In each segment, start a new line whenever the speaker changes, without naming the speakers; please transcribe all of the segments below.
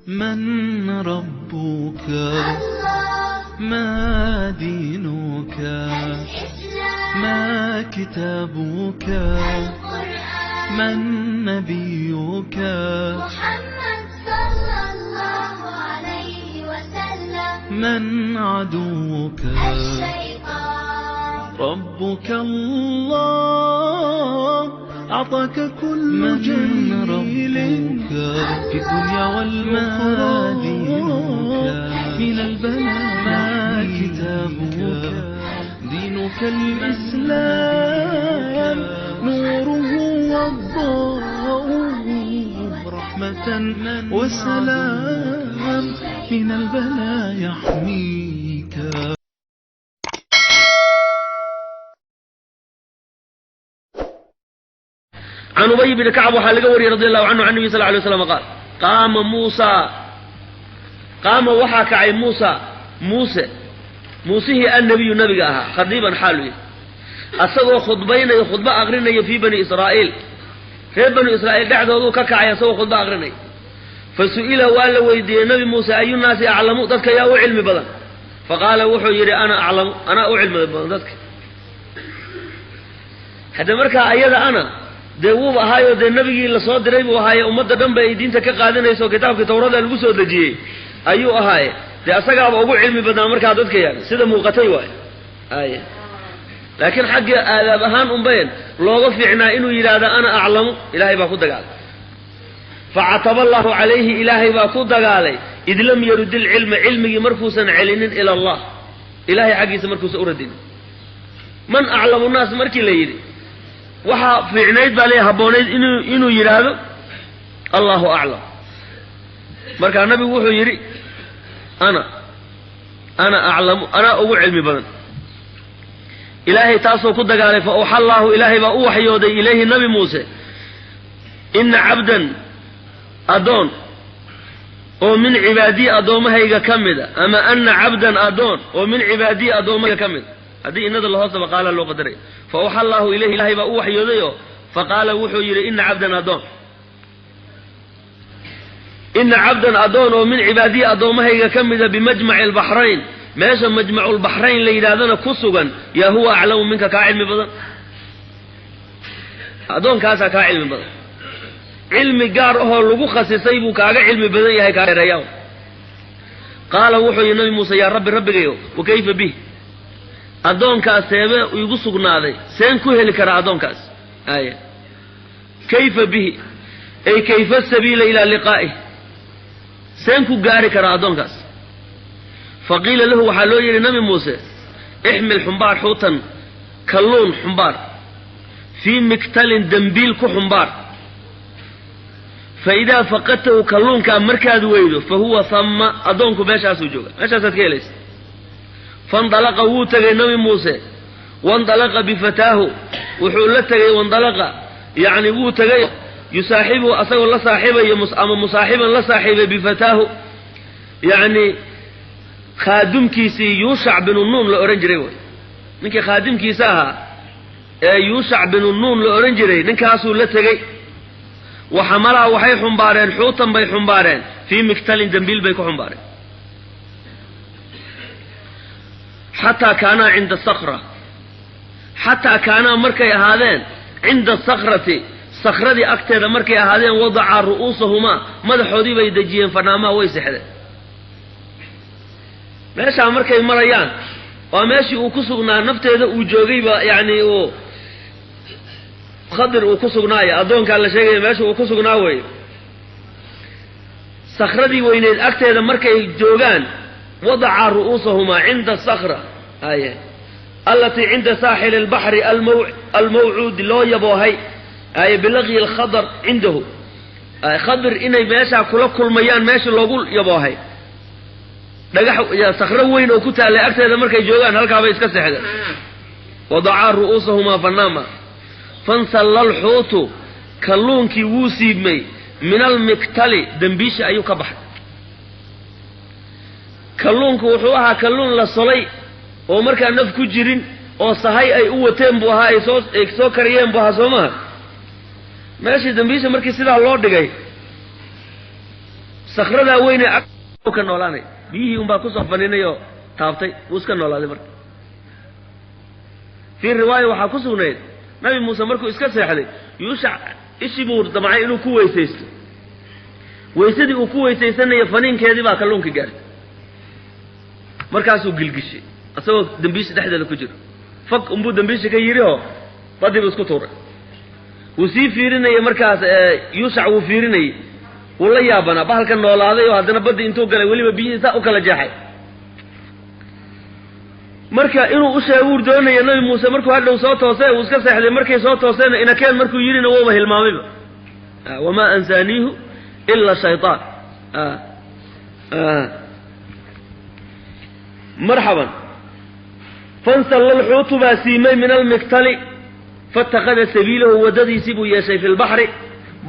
من ربك؟
الله.
ما دينك؟
الإسلام.
ما كتابك؟
القرآن.
من نبيك؟
محمد صلى الله عليه وسلم.
من عدوك؟
الشيطان.
ربك الله أعطاك كل جميل في الدنيا والأخرى، من البلاء ما كتابك؟ دينك الإسلام نوره والضوء رحمة وسلام، من البلاء يحميك.
Can Ubay bni Kacb waxaa laga wariyey, radi allahu canhu, can nabiy sal lay slam qaal: qaama Muusa, qaama waxaa kacay Muusa, Muuse, Muusihii annabiyu nabiga ahaa, khadiiban xaalu yahy, asagoo khudbaynayo, khudbo aqrinayo, fii bani Israa'iil, reer Banu Israa'iil dhexdooduu ka kacay asagoo khudbo aqrinaya. Fa su'ila, waa la weydiiyey Nabi Muuse: ayu nnaasi aclamu? Dadka yaa u cilmi badan? Faqaala, wuxuu yidhi: ana aclamu, anaa u cilmi badan dadka. Hadde markaa ayada ana dee wuuba ahaayo, dee nabigii lasoo diray buu ahaaye, ummadda dhan ba ay diinta ka qaadanayso, kitaabkii Tawrada lagu soo dejiyey ayuu ahaaye, dee asagaaba ugu cilmi badnaa markaa dadka, yani sida muuqatay waay. Ay laakiin xagga aadaab ahaan unbayn looga fiicnaa inuu yidhaahdo ana aclamu. Ilaahay baa ku dagaalay, facataba allahu calayhi, Ilaahay baa ku dagaalay, id lam yarud ilcilma, cilmigii markuusan celinin, ila Allah, Ilahay xaggiisa markuusan u radinin. Man aclamu nnaas markii la yidhi, waxaa fiicnayd baa leeya, habboonayd inuu yidhaahdo allahu aclam. Markaa nabigu wuxuu yidhi: ana aclamu, anaa ugu cilmi badan. Ilaahay taasoo ku dagaalay. Fa awxa allaahu, Ilaahay baa u waxyooday, ilayhi, Nabi Muuse: ina cabdan, addoon oo min cibaadii, addoommahayga ka mida, ama ana cabdan, addoon oo min cibaadii, addoommahayga ka mida. Haddii inada lahoosaba qaala loo qadaray. Fa awxa allaahu ilayhi, Ilaahay baa u waxyooday oo faqaala, wuxuu yidhi: ina cabdan, addoon, ina cabdan, addoon oo min cibaadii, addoommahayga ka mida, bimajmaci albaxrayn, meesha Majmaculbaxrayn la yidhahdana ku sugan, yaa huwa aclamu minka, kaa cilmi badan. Addoonkaasaa kaa cilmi badan, cilmi gaar ahoo lagu khasisay buu kaaga cilmi badan yahay, kaa dheereeya. Qaala, wuxuu yidhi Nabi Muuse: yaa Rabbi, Rabbigayo, wa kayfa bih? Addoonkaas seebe igu sugnaaday? Seen ku heli karaa addoonkaas? Ay kayfa bihi, ay kayfa sabiila ilaa liqaa'ih? Seen ku gaari karaa addoonkaas? Faqiila lahu, waxaa loo yidhi Nabi Muuse: ixmil, xumbaar, xuutan, kalluun xumbaar, fii miktalin, dembiil ku xumbaar. Fa idaa faqadtahu, kalluunkaa markaad weydo, fa huwa hamma, addoonku meeshaasuu jooga, meeshaasaad ka helaysa. Fandalaqa, wuu tegay Nabi Muuse. Wandalaqa bifataahu, wuxuu la tegay, wandalaqa yacni wuu tegay, yusaaxibuhu, asagoo la saaxiibayo ama musaaxiban la saaxiibay, bifataahu, yacni khaadimkiisii Yuushac binu Nuun la odhan jiray. Way ninkii khaadimkiisa ahaa ee Yuushac binu Nuun la odhan jiray, ninkaasuu la tegey. Waxamalaa, waxay xumbaareen, xuutan bay xumbaareen, fii miktalin, dembiil bay ku xumbaareen, xataa kaanaa cinda sakra, xataa kaanaa, markay ahaadeen, cinda sakrati, sakradii agteeda markay ahaadeen, wadacaa ru'uusahumaa, madaxoodii bay dejiyeen, fanaamaa, way sexdeen. Meeshaa markay marayaan, waa meeshii uu ku sugnaa nafteeda, uu joogayba, yacni uu Khadir uu ku sugnaayo, addoonkaa la sheegaya meesha uu ku sugnaa weeye. Sakradii weyneed agteeda markay joogaan, wadacaa ru'uusahumaa cinda asakra haye allatii cinda saaxili albaxri almawcuudi, loo yaboohay, haye, bilaqyi alkhadar cindahu, Khadir inay meeshaa kula kulmayaan, meesha loogu yaboohay, dhagax sakro weyn oo ku taallay agteeda markay joogaan, halkaabay iska seexdeen. Wadacaa ru'uusahumaa fanaama. Fansalla alxuutu, kalluunkii wuu siibmay, min almiktali, dembiisha ayuu ka baxay. Kalluunku wuxuu ahaa kalluun la solay oo markaa naf ku jirin oo sahay ay u wateen buu ahaa, ay soo kariyeen buu ahaa, soo maha? Meeshii dambiisha markii sidaa loo dhigay, Sakhradaa weyne ka noolaanay, biyihii unbaa kusoo faninay oo taabtay, wuu iska noolaaday. Marka fii riwaaya waxaa ku sugnayd Nabi Muuse markuu iska seexday, Yuushac ishii buu damcay inuu ku weysaysto. Weysadii uu ku weysaysanaya faniinkeedii baa kalluunka gaartay, markaasuu gilgishay isagoo dambiisha dhexdeeda ku jiro. Fag unbuu dambiisha ka yidhi oo badii buu isku tuuray. Wuu sii fiirinayay markaas, Yuushac wuu fiirinayey, wuu la yaabanaa bahalka noolaaday oo haddana baddii intuu galay weliba biyihii saa u kala jeexay. Marka inuu u sheeguu doonaya Nabi Muuse markuu hadhow soo toosee, uu iska seexday. Markay soo tooseenna inakeen markuu yidhina wouba hilmaamayba. Wamaa ansaaniihu ila shaytaan. Marxaban, fansalla alxuutu baa siimay min almiktali, faاtakada sabiilahu waddadiisii buu yeeshay fi lbaxri,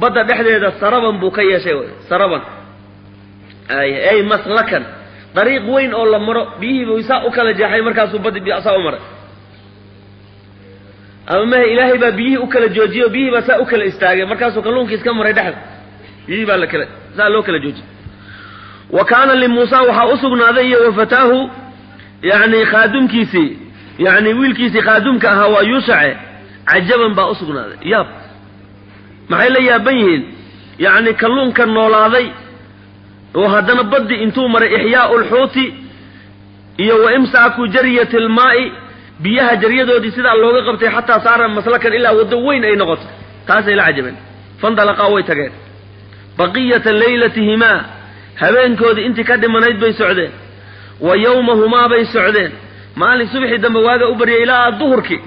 badda dhexdeeda saraban buu ka yeeshay. Saraban ay maslakan, dariiq weyn oo la maro, biyihii buu saa u kala jeexay, markaasuu baddi saa u maray. Ama mahe, Ilaahay baa biyihii u kala joojiyey oo biyihii baa saa u kala istaagay, markaasuu kalluunkii iska maray dhexda, biyihii baa lakala saa loo kala joojiyey. Wa kaana limuusa waxaa u sugnaaday iyo wa fataahu, yani khaadumkiisii, yani wiilkiisii khaadumka ahaa waa Yuushace, cajaban baa u sugnaaday, yaab. Maxay la yaaban yihiin? Yacni kalluunka noolaaday oo haddana baddi intuu maray, ixyaau lxuuti iyo wa imsaaku jariyati almaa'i, biyaha jaryadoodii sidaa looga qabtay, xataa saara maslakan, ilaa waddo weyn ay noqoto, taasay la cajabeen. Fandalaqaa, way tageen. Baqiyata laylatihimaa, habeenkoodii intii ka dhimanayd bay socdeen. Wa yawmahumaa bay socdeen. Maalin subaxii dambe waaga u baryay ilaa duhurkii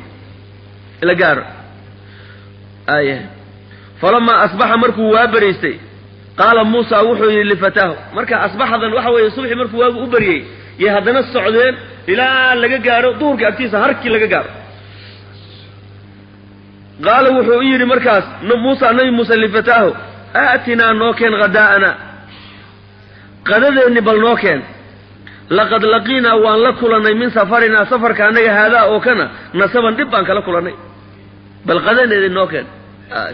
la gaaro. Ay falamaa asbaxa, markuu waa bariistay, qaala Muusa wuxuu yidhi lifataahu. Marka asbaxadan waxa weeye subaxii markuu waagu u baryey yay haddana socdeen ilaa laga gaaro duhurkii agtiisa, harkii laga gaaro. Qaala wuxuu u yidhi markaas Muusa, Nabi Muuse, lifataahu: aatinaa, noo keen, hadaa'ana, qadadeenni bal noo keen. Laqad laqiinaa, waan la kulannay, min safarinaa, safarka annaga, haadaa oo kana, nasaban, dhib baan kala kulannay. Bal qadaneedi noo keen.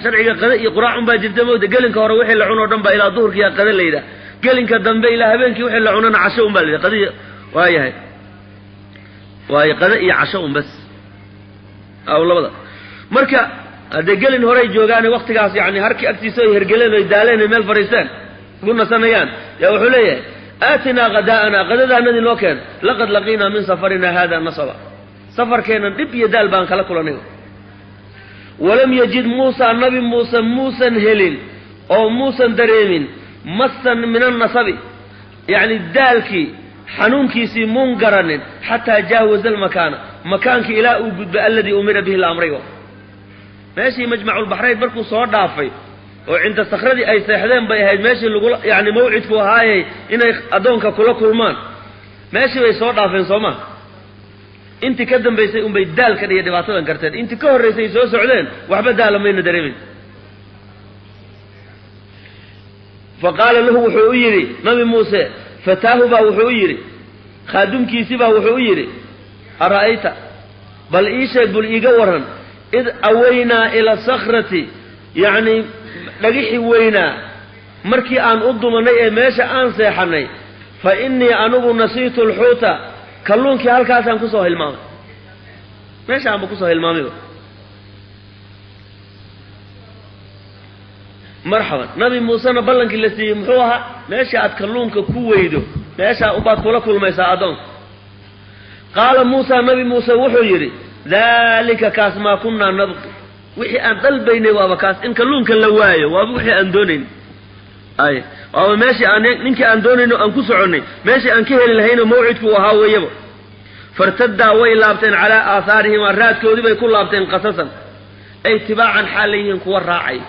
Sharciga qada iyo quraac un baa jirta mawda. Gelinka hore wixii la cuno o dhan baa ilaa duhurkiiyaa qada la yidhaah. Gelinka dambe ilaa habeenkii wixii la cunona casho un baa la yidhaha. Qadiy waayahay, waayo qada iyo casho un bas aw labada. Marka haddee gelin horey joogaane, waktigaas yani harkii agtiisa ay hergeleen oy daaleen ay meel fadhiisteen ku nasanayaan, yaa wuxuu leeyahay: aatinaa hadaa'ana, qadadaanadii noo keen. Laqad laqiinaa min safarina hada nasaba, safarkeennan dhib iyo daal baan kala kulanay. Walam yajid Muusa, Nabi Muuse muusan helin oo muusan dareemin, masan min annasabi, yacni daalkii xanuunkiisii muun garanin, xataa jaawaza almakaana, makaankii ilaa uu gudbay, alladii umira bihi, la amray. Meeshii majmaculbaxrayn markuu soo dhaafay oo cinda sakradii ay seexdeen bay ahayd meeshii lagula yani mawcidku ahaayey inay addoonka kula kulmaan. Meeshii bay soo dhaafeen, soo ma? Intii ka dambaysay unbay daalkan iyo dhibaatadan karteen. Intii ka horraysay ay soo socdeen waxba daala mayna dareemeyn. Fa qaala lahu, wuxuu u yidhi Nabi Muuse, fataahu baa wuxuu u yidhi, khaadumkiisii baa wuxuu u yidhi: ara'ayta, bal ii sheeg, bal iiga warran, id awaynaa ila sakrati, yacni dhagixi weynaa markii aan u dumanay ee meesha aan seexanay, fa innii anigu nasiitu alxuuta, kalluunkii halkaasaan kusoo hilmaamay, meesha aanba kusoo hilmaamayba. Marxaban, Nabi Muusena ballankii la siiyey muxuu ahaa? Meesha aad kalluunka ku weydo meeshaa unbaad kula kulmaysaa addoonka. Qaala Muusa, Nabi Muuse wuxuu yidhi: daalika, kaas, maa kunnaa nabqi, wixii aan dalbaynay waaba kaas. In kalluunka la waayo waaba wixii aan doonayn. Ay waaba meeshii aan ninkii aan doonayno aan ku soconnay, meeshii aan ka heli lahaynoo mawcidku ahaa weeyaba. Fartaddaa, way laabteen, calaa aahaarihimaa, raadkoodii bay ku laabteen, qasasan ay tibaacan, xaal leeyihiin kuwa raacay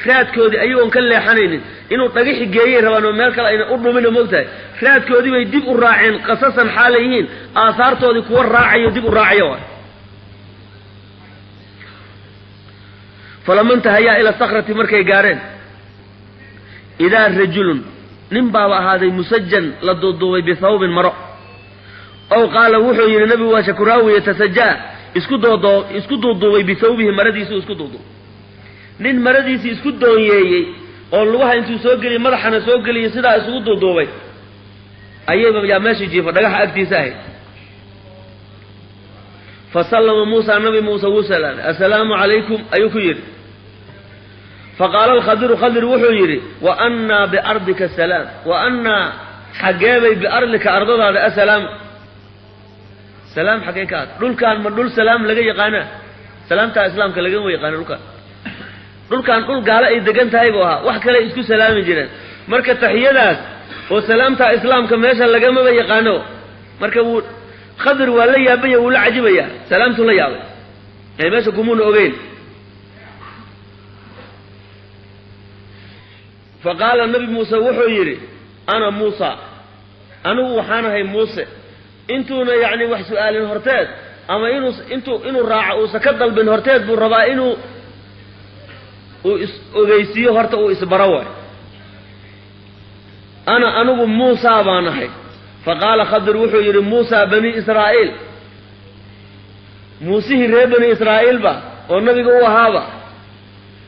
raadkoodii, ayagoon ka leexanaynin inuu dhagixi geeyey rabaan oo meel kale ayna u dhumino, moogtahay. Raadkoodii bay dib u raaceen, qasasan xaal leeyihiin aahaartoodii kuwa raacayo, dib u raacayo waay. Falama intahayaa ila sakrati, markay gaareen, idaa rajulun, nin baaba ahaaday, musajan, la duuduubay, bithawbin, maro. Ow qaala, wuxuu yidhi nabigu, waa shakuraawiye, tasajaa, isku doodoo isku duuduubay, bithawbihi, maradiisuu isku duuduubay. Nin maradiisii isku doonyeeyey oo lugaha intuu soo geliyey madaxana soo geliyey sidaa isugu duuduubay ayayba yaa meesha jiifa dhagaxa agtiisa ahayd. Fa sallama Muusa, nabi Muuse wuu salaamay, assalaamu calaykum ayuu ku yidhi. Faqaala alkhadiru, khadir wuxuu yidhi, wa annaa biardika asalaam, wa annaa xaggeebay biardika ardadaada asalaam, salaam xaggee ka ad, dhulkaan ma dhul salaam laga yaqaanaa? Salaamtaa islaamka lagama yaqaano dhulkaan, dhulkaan dhul gaalo ay degan tahay buu ahaa, wax kale isku salaami jireen. Marka taxiyadaas oo salaamtaa islaamka meesha lagamaba yaqaano. Marka wuu khadir waa la yaabaya, wuu la cajibayaa, salaamtuu la yaabay, ee meesha kumuuna ogeyn. Fa qaala nabi Muuse wuxuu yidhi, ana Muusa, anigu waxaan ahay Muuse. Intuuna yacni wax su-aalin horteed ama inuu intuu inuu raaco uusa ka dalbin horteed buu rabaa inuu uu is ogeysiiyo, horta uu isbaro waay. Ana anigu Muusaa baan ahay. Fa qaala Khadir wuxuu yidhi, Muusaa bani Israa'iil, Muusihii reer bani Israa'iilba oo nabiga u ahaaba,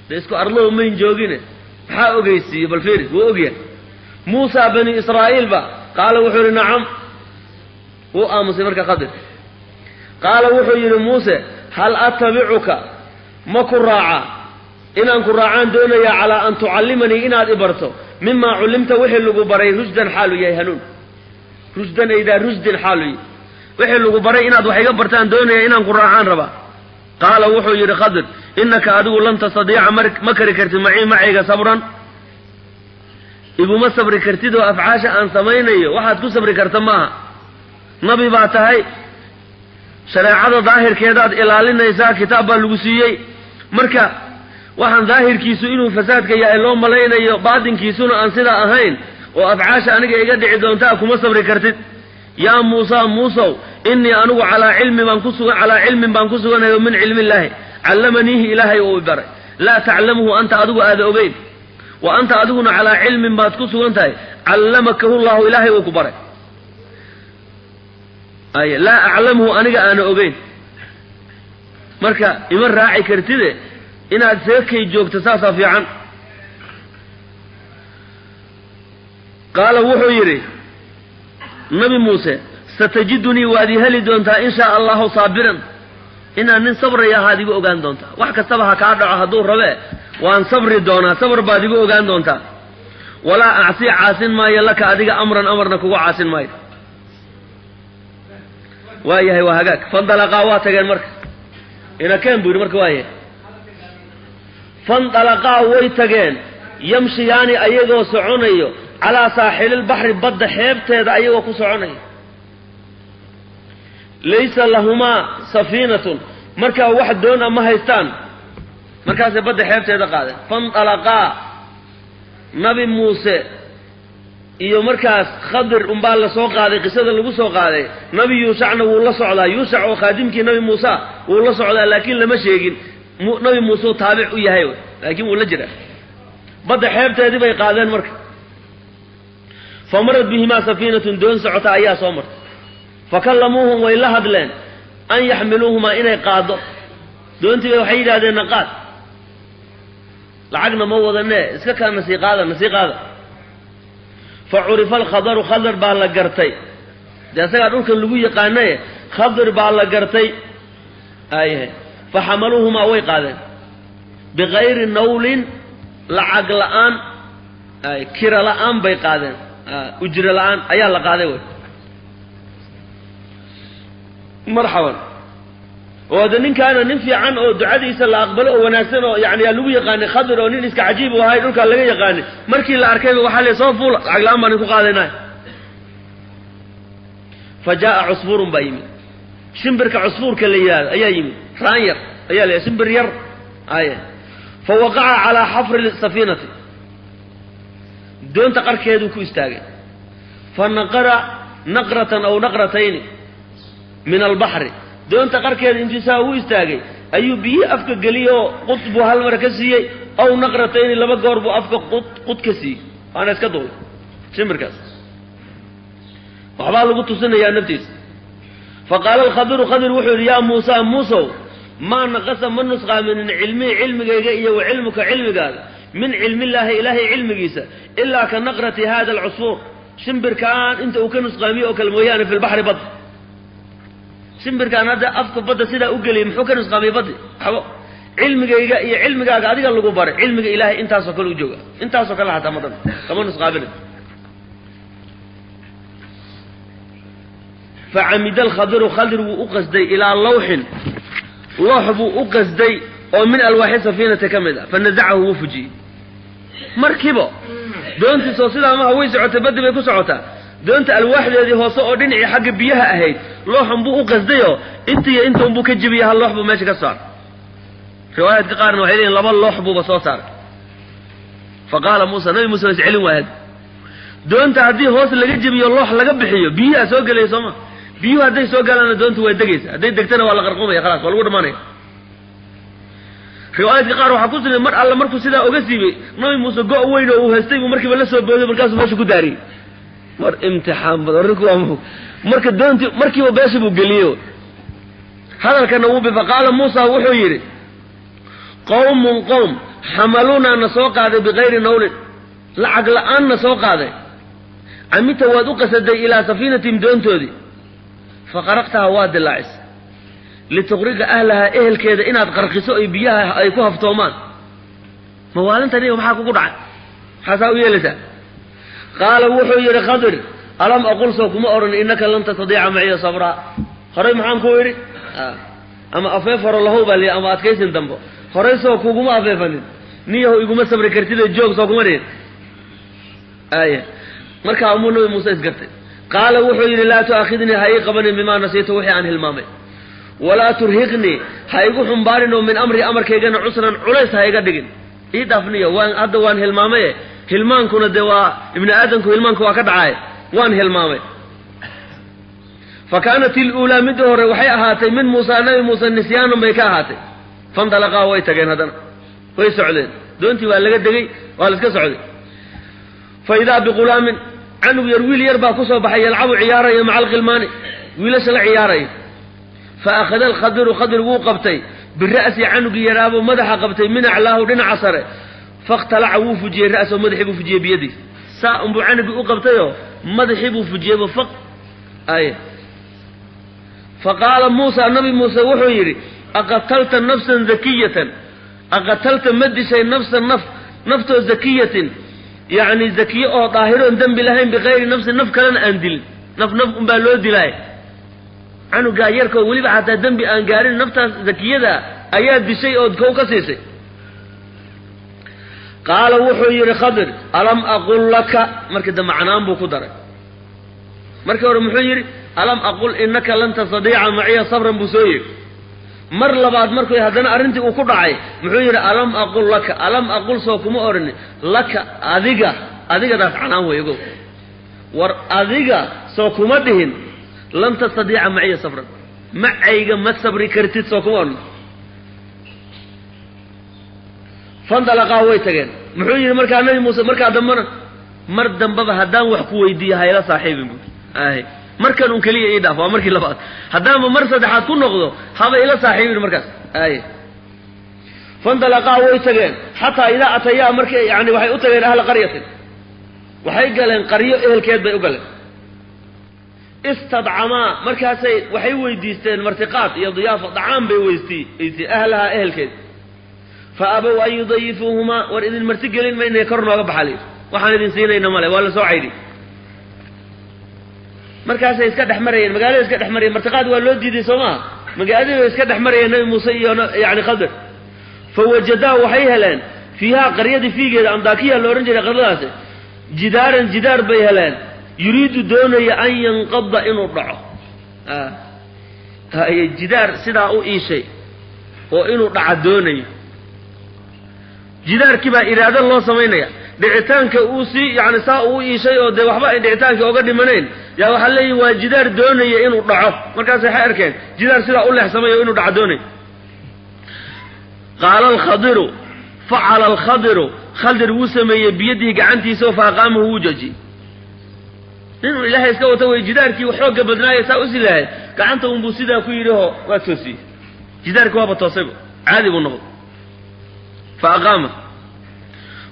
de isku arlow mayn joogine, maxaa ogeysiiye? Bal fiiri, wuu ogyahay. Muusaa bani Israa'iilba? Qaala wuxuu yidhi, nacam. Wuu aamusay marka Khadir. Qaala wuxuu yidhi Muuse, hal attabicuka, ma ku raacaa, inaan ku raacaan doonayaa, calaa an tucallimanii, inaad i barto, mimaa cullimta, wixii lagu baray, rushdan xaalu yahay hanuun, rushdan aydaa rushdin xaalu yahay, wixii lagu baray inaad wax iga bartaan doonaya, inaan ku raacaan rabaa. Qaala wuxuu yidhi Khadir, innaka adigu lan tastadiica, ma kari kartid, macii macayga sabran, iguma sabri kartid oo afcaasha aan samaynayo waxaad ku sabri karta maaha. Nabi baa tahay, shareecada daahirkeedaad ilaalinaysaa, kitaab baa lagu siiyey. Marka waxaan daahirkiisu inuu fasaadka yahay loo malaynayo, baatinkiisuna aan sidaa ahayn oo afcaasha aniga iga dhici doontaa kuma sabri kartid. Yaa Muusa, Muusow, innii anigu calaa cilmi baan ku sugan, calaa cilmin baan ku suganayo, min cilmi illaahi callamaniihi, ilaahay uu i baray, laa taclamuhu anta, adigu aada ogeyn, wa anta adiguna calaa cilmin baad ku sugan tahay, callamakahu llahu, ilaahay uu ku baray, ay laa aclamuhu, aniga aana ogeyn. Marka ima raaci kartide, inaad seekay joogto saasaa fiican. Qaala wuxuu yidhi nabi Muuse, satajidunii, waad i heli doontaa, in shaa allahu saabiran, inaan nin sabraya ahaad igu ogaan doontaa. Wax kastaba ha kaa dhaco hadduu rabee, waan sabri doonaa, sabr baad igu ogaan doontaa. Walaa acsi, caasin maayo, laka adiga amran, amarna kugu caasin maayo. Waa yahay, waa hagaag. Fandalaqaa, waa tageen. Marka inakeen buu yidhi, marka waa yahay. Fandalaqaa, way tageen, yamshiyaani, ayagoo soconayo, calaa saaxililbaxri, badda xeebteeda ayagoo ku soconayo. Laysa lahumaa safiinatun, markaa wax doon a ma haystaan, markaasay badda xeebteeda qaadeen. Fandalaqaa, nabi Muuse iyo markaas Khadir unbaa la soo qaaday, qisada lagu soo qaaday. Nabi Yuushacna wuu la socdaa, Yuushac oo khaadimkii nabi Muuse wuu la socdaa, laakiin lama sheegin nabi Muuse uu taabic u yahay, laakiin wuu la jiraa. Badda xeebteedii bay qaadeen. Marka famarad bihimaa safiinatun, doon socota ayaa soo martay. Fakallamuuhum, way la hadleen, an yaxmiluuhumaa, inay qaado doontii bay. Waxay yidhahdeen, naqaad, lacagna ma wadanee, iska kaa nasii qaada, nasii qaada. Fa curifa alkhadaru, khadar baa la gartay, dee asagaa dhulkan lagu yaqaanaye, khadir baa la gartay. Ayahay, fa xamaluuhumaa, way qaadeen, bikayri nawlin, lacag la-aan, ay kira la-aan bay qaadeen, ujro la-aan ayaa la qaaday. Wey marxaban. Oo de ninkaana nin fiican oo ducadiisa la aqbalo oo wanaagsan oo yani yaa lagu yaqaanay Khadir, oo nin iska cajiib u ahay dhulkaa laga yaqaanay. Markii la arkayba waxaa la soo fuula, lacag la-aan baan idinku qaadaynay. Fa jaa'a cusfuurun baa yimid, shimbirka cusfuurka la yidhahdo ayaa yimid, raan yar ayaa la shimbir yar ay. Fa waqaca calaa xafri safiinati, doonta qarkeeduu ku istaagay. Fa naqara naqratan aw naqratayni min albaxri, doonta qarkeeda intuu saa ugu istaagay ayuu biyihii afka geliyey oo qud buu hal mar ka siiyey, aw naqratayni, laba goor buu afka qud qud ka siiyey, waana iska duulay shimbirkaas. Waxbaa lagu tusinayaa naftiisa. Fa qaala alkhadiru, khadir wuxuu yidhi, yaa Muusa, Muusow, maa naqasa, ma nusqaaminin, cilmii cilmigayga iyo wa cilmuka cilmigaaga, Min cilmillaahi, ilaahay cilmigiisa, ilaa ka naqrati hada alcusfuur, shimbirkaan inta uu ka nusqaamiyo oo kale mooyaane, fi lbaxri, badda. Shimbirkaan hadda afka badda sidaa u geliyay, muxuu ka nusqaamiyey baddi? Waxbo. Cilmigayga iyo cilmigaaga adiga lagu baray, cilmiga ilaahay intaasoo kale u jooga, intaasoo kale xataa ma dhan kama nusqaaminay. Facamida alkhadiru, khadir wuu u qasday, ilaa lawxin, loox buu u qasday oo min alwaaxi safiinati ka mid a, fanazacahu, wuu fujiyey markiiba. Doontiisoo sidaa maha, way socotay, baddi bay ku socotaa doonta. Alwaaxdeedii hoose oo dhinacii xagga biyaha ahayd looxun buu u qasdayoo intiiyo inta unbuu ka jebiyey, hal loox buu meesha ka saaray. Riwaayaadka qaarna waxay leeyihin laba loox buuba soo saaray. Fa qaala Muusa, nabi Muuse waa is celin waayad. Doonta haddii hoos laga jebiyo, loox laga bixiyo, biyaha soo gelaya sooma? Biyuhu hadday soo galaanna doontu waa degaysa, hadday degtana waa la qarqoomaya, khalaas, waa lagu dhamaanaya. Riwaayaadka qaar waxaa ku sugnay mar alla markuu sidaa oga siibay, nabi Muuse go' weyn oo uu haystay buu markiiba la soo booday, markaasuu meesha ku daariyey. Mar imtixaan badan arrinku waa marka doonti markiiba beesha buu geliyey. Hadalkana wuu bi. Faqaala Muusa, wuxuu yidhi: qowmun, qowm, xamaluunaa, na soo qaaday, bikayri nawlin, lacag la-aan na soo qaaday. Camita, waad u qasaday, ilaa safiinatihim, doontoodii, faqaraqtaha, waa dilaacis, lituqriqa ahlahaa, ehelkeeda inaad qarqiso ay biyaha ay ku haftoomaan. Mawaalintaniga maxaa kugu dhacay? Maxaasaa u yeelaysaa? Qaala, wuxuu yidhi Khadir: alam aqul, soo kuma odhan, innaka lan tastadiica maciya sabraa? Horay maxaan ku idhi? Ama afeef hore lahow baa liyi, ama adkaysin dambo. Horay soo kuguma afeefanin, niyahow iguma sabri kartide joog, soo kuma dhihin? Aya, markaa umuu nabi Muuse isgartay. Qaala, wuxuu yidhi: laa tu'aakhidnii, ha ii qabanin, bimaa nasiitu, wixii aan hilmaamay, walaa turhiqnii, ha igu xumbaarin oo min amri, amarkaygana, cusran, culays ha iga dhigin. Ii dhaafniyo, waan hadda waan hilmaamaye. Hilmaankuna dee waa ibni aadamku, hilmaanku waa ka dhacaay, waan hilmaamay. Fa kaanat iluulaa, midda hore waxay ahaatay, min Muusa, nabi Muuse, nisyaanan bay ka ahaatay. Fandalaqaa, way tageen haddana, way socdeen. Doontii waa laga degay, waa la iska socday. Fa idaa biqulaamin, canug yar, wiil yar baa kusoo baxay, yalcabu, ciyaaraya, maca alkhilmaani, wiilasha la ciyaaraya. Fa akhada alkhadiru, khadir wuu qabtay, bira'si, canugii yaraabuu madaxa qabtay, min aclaahu, dhinaca sare. Fakhtalaca, wuu fujiyey, ra'sahu, madaxii buu fujiyey, biyadiis. Saa unbuu canugii u qabtayoo madaxii buu fujiyeybu faq ay. Fa qaala Muusa, nabi Muuse wuxuu yidhi: aqatalta nafsan zakiyatan? Aqatalta, ma dishay, nafsan, naf, naftoo, zakiyatin, yacni zakiye oo daahiroon dembi lahayn, bikayri nafsin, naf kalena aan dilin? Naf naf unbaa loo dilaay. Canugaa yarkoo weliba xataa dembi aan gaarin, naftaas zakiyada ayaa dishay ood kow ka siisay. Qaala, wuxuu yidhi Khadir: alam aqul laka? Markii dambe canaan buu ku daray. Markii hore muxuu yidhi? Alam aqul innaka lan tastadiica maciya sabran buu soo yidhi. Mar labaad markuu haddana arrintii uu ku dhacay, muxuu yidhi? Alam aqul laka, alam aqul, soo kuma odhan, laka, adiga. Adigadaas canaan wey, ogow. War adiga soo kuma dhihin lan tastadiica maciya sabran, macayga ma sabri kartid, soo kuma odhan? Fandalaqaa, way tageen. Muxuu yidhi markaa nabi Muuse markaa dambena? Mar dambaba haddaan wax ku weydiiyo hayla saaxiibin bu ay, markan un keliya ii dhaaf. Waa markii labaad. Haddaanba mar saddexaad ku noqdo, haba ila saaxiibin markaas. Ay, fandalaqaa, way tageen, xataa idaa atayaa, markii yani waxay u tageen, ahla qaryatin, waxay galeen qaryo ehelkeed bay u galeen. Istadcamaa, markaasay waxay weydiisteen martiqaad iyo diyaafa, dacaam bay weydiisteen, ahlahaa, ehelkeed. Fa abow an yudayifuuhumaa, war idin marti gelin maynay, kor nooga baxali, waxaan idin siinayna male. Waa la soo caydhi. Markaasay iska dhex marayeen magaalada, iska dhex marayeen. Martiqaad waa loo diiday, soo maha? Magaaladii bay iska dhex marayeen nabi Muuse iyo yani Khadir. Fa wajadaa, waxay heleen, fiihaa, qaryadii fiigeeda, Andaakiya la odhan jiray qaryadaasi, jidaaran, jidaar bay heleen, yuriidu, doonaya, an yanqada, inuu dhaco. Haye, jidaar sidaa u iishay oo inuu dhaca doonayo. Jidaarkii baa iraado loo samaynaya dhicitaanka uu sii, yani saa uu iishay oo dee waxba ay dhicitaankii oga dhimanayn. Yaa waxaa leeyihi waa jidaar doonaya inuu dhaco. Markaas waxay arkeen jidaar sidaa u leexsamay oo inuu dhaco doonayo. Qaala alkhadiru, facala alkhadiru, khadir wuu sameeyey, biyadihi, gacantiisa, oo fa aqaamahu, wuu joojiyey. Ninuu ilaahay iska wato way. Jidaarkii xoogga badnaaye saa usi lahay, gacanta unbuu sidaa ku yidhi oo waa toosiyey jidaarkii, waaba toosayba, caadi buu noqday. Fa aqaama.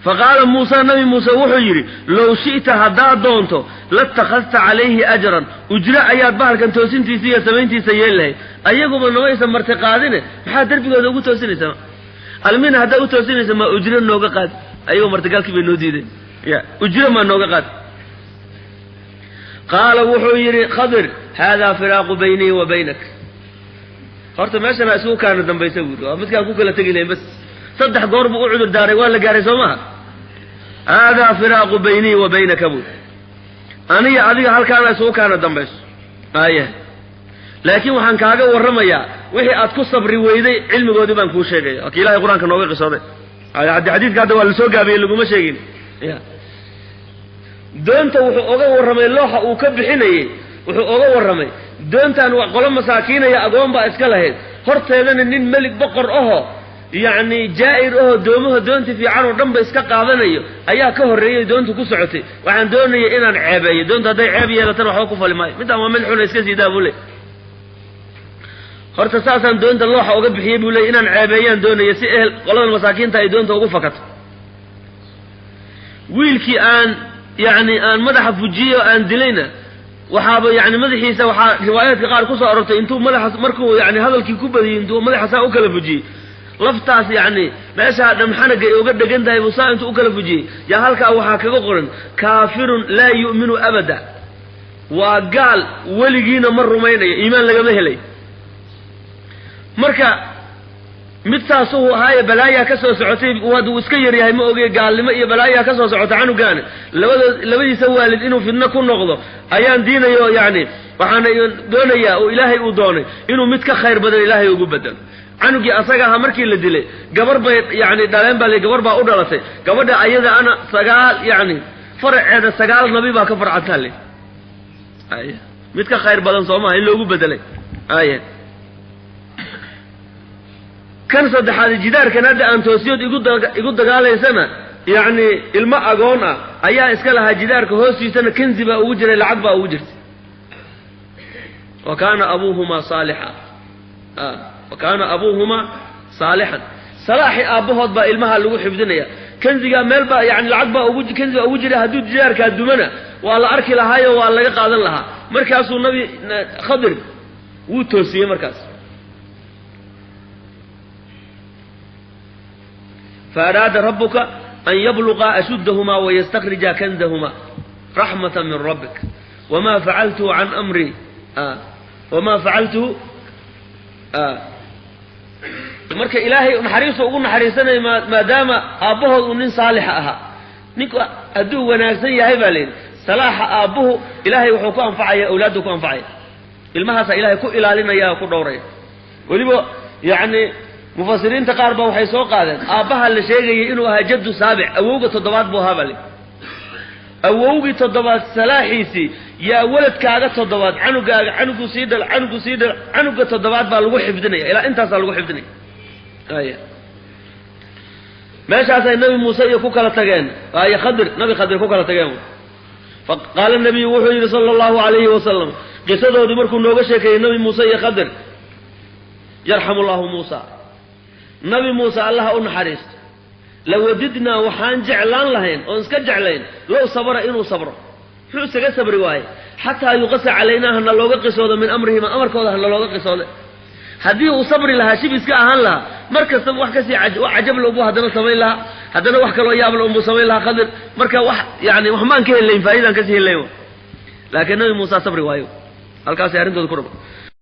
Faqaala Muusa, Nabi Muuse wuxuu yidhi: "Low shi'ta, haddaad doonto, latakhadta calayhi ajran, ujro ayaad bahalkan toosintiisa iyo samayntiisa yeel lahayd. Ayaguba namaysa marti qaadine, maxaa derbigooda ugu toosinaysaa? Almina haddaad u toosinaysa, maa ujro nooga qaad? Ayagoo martigaalkii bay noo diideen, ya ujro maa nooga qaad?" Qaala wuxuu yidhi Khadir: "Haadaa firaaqu baynii wa baynak." Horta meeshana isugu kaana dambaysa buuri, waa midkaan ku kala tegi lahayn bas. Saddex goor buu u cudur daaray, waa la gaaray, soo maha? "Haadaa firaaqu baynii wa baynaka," buuri, "aniga adiga halkaana isugu kaana dambayso aya, laakiin waxaan kaaga warramayaa wixii aad ku sabri weyday, cilmigoodii baan kuu sheegaya." Waa ki ilahay Qur-aanka nooga qisooday. Haddi xadiidka hadda waa lasoo gaabiyey, laguma sheegin. Ya doonta wuxuu oga warramay, looxa uu ka bixinayey wuxuu oga warramay. Doontan waa qolo masaakiinaya, agoon baa iska lahayd. Horteedana nin melig boqor aho, yacni jaa'ir ahoo, doomaha doonta fiican oo dhan ba iska qaadanayo ayaa ka horreeyey. Doonta ku socotay, waxaan doonayay inaan ceebeeyo doonta. Hadday ceeb yeelatana waxba ku fali maayo, midaan waa mid xuna, iska sii daa, buu ley. Horta saasaan doonta looxa uga bixiyey, buu ley, inaan ceebeeyaan doonaya si ehel qoladan masaakiinta ay doonta ugu fakato. Wiilkii aan yacni aan madaxa fujiyey oo aan dilayna, waxaaba yani madaxiisa, waxaa riwaayaadka qaar kusoo arortay, intuu madaxa markuu yani hadalkii ku badiyey, intuu madaxa saa u kala fujiyey, laftaas yacni meeshaa dhamxanaga ay uga dhegan tahay buu saa intuu u kala fujiyey, yaa halkaa waxaa kaga qoran: "Kaafirun laa yu'minu abada." Waa gaal, weligiina ma rumaynayo, iimaan lagama helay. Marka mid saasuu ahaaye, balaayaa ka soo socotay. Waad uu iska yaryahay, ma ogey, gaalnimo iyo balaayaa ka soo socota canugaana. Labadoo labadiisa waalid inuu fidno ku noqdo ayaan diinayo, yacni waxaana doonayaa oo Ilaahay uu doonay inuu mid ka khayr badan Ilaahay ugu bedelo. Canugii asaga ahaa markii la dilay, gabar bay yani dhaleen baa la, gabar baa u dhalatay. Gabadha ayada ana sagaal, yacni faraceeda sagaal nabi baa ka farcantaa le. Ay mid ka khayr badan soo maha in loogu bedelay? Aya kan saddexaad, jidaarkan hadda aan toosiyood igu dagaalaysana, yacni ilmo agoon ah ayaa iska lahaa. Jidaarka hoostiisana kanzi baa ugu jiray, lacag baa ugu jirtay. Wa kaana abuuhumaa saalixa, wa kaana abuuhumaa saalixan. Salaaxi aabbahood baa ilmaha lagu xifdinaya. Kanzigaa meel baa yani lacag baa ugu, kanzi baa ugu jira. Hadduu jidaarkaa dumana waa la arki lahaayo, waa laga qaadan lahaa. Markaasuu Nabi Khadir wuu toosiyey markaas. Faaraada rabuka an yabluqa ashuddahumaa wayastakhrija kanzahumaa raxmata min rabbik, wama facaltuhu can amri, wama facaltuhu. Marka Ilaahay naxariistu ugu naxariisanaya, maadaama aabbahood uu nin saalixa ahaa. Ninku hadduu wanaagsan yahay, baa layidhi, salaaxa aabbuhu Ilaahay wuxuu ku anfacaya awlaaddu ku anfacaya, ilmahaasaa Ilahay ku ilaalinaya oo ku dhowraya. Weliba yacni mufasiriinta qaar ba waxay soo qaadeen aabbaha la sheegayay inuu ahaa jaddu saabic, awowga toddobaad buu ahaa baa layidhi. Awowgii toddobaad salaaxiisii yaa waladkaaga toddobaad, canugaaga, canugu sii dhal, canugu sii dhal, canuga toddobaad baa lagu xifdinaya, ilaa intaasaa lagu xifdinaya. Aya meeshaasay Nabi Muuse iyo ku kala tageen, ay Khadir, Nabi Khadir ku kala tageen. Faqaala nabiyu, wuxuu yidhi sala allahu alayhi wasalam, qisadoodii markuu nooga sheekeeyey Nabi Muuse iyo Khadir: "Yarxamu llahu Muusa, Nabi Muuse Allaha u naxariisto. Lawadidnaa, waxaan jeclaan lahayn oon iska jeclayn, low sabara, inuu sabro. Muxuu isaga sabri waaye? Xataa yuqasa calaynaa, hana looga qisoodo, min amrihima, amarkooda hana looga qisoode. Haddii uu sabri lahaa, shib iska ahaan lahaa, mar kastaba wax kasii wax cajabla unbuu haddana samayn lahaa, haddana wax kaloo yaabla unbuu samayn lahaa Khadir. Marka wax yani wax maan ka helayn, faa'iidaan kasii helayn. Laakiin Nabi Muusa sabri waayo, halkaasay arrintooda ku dhaba."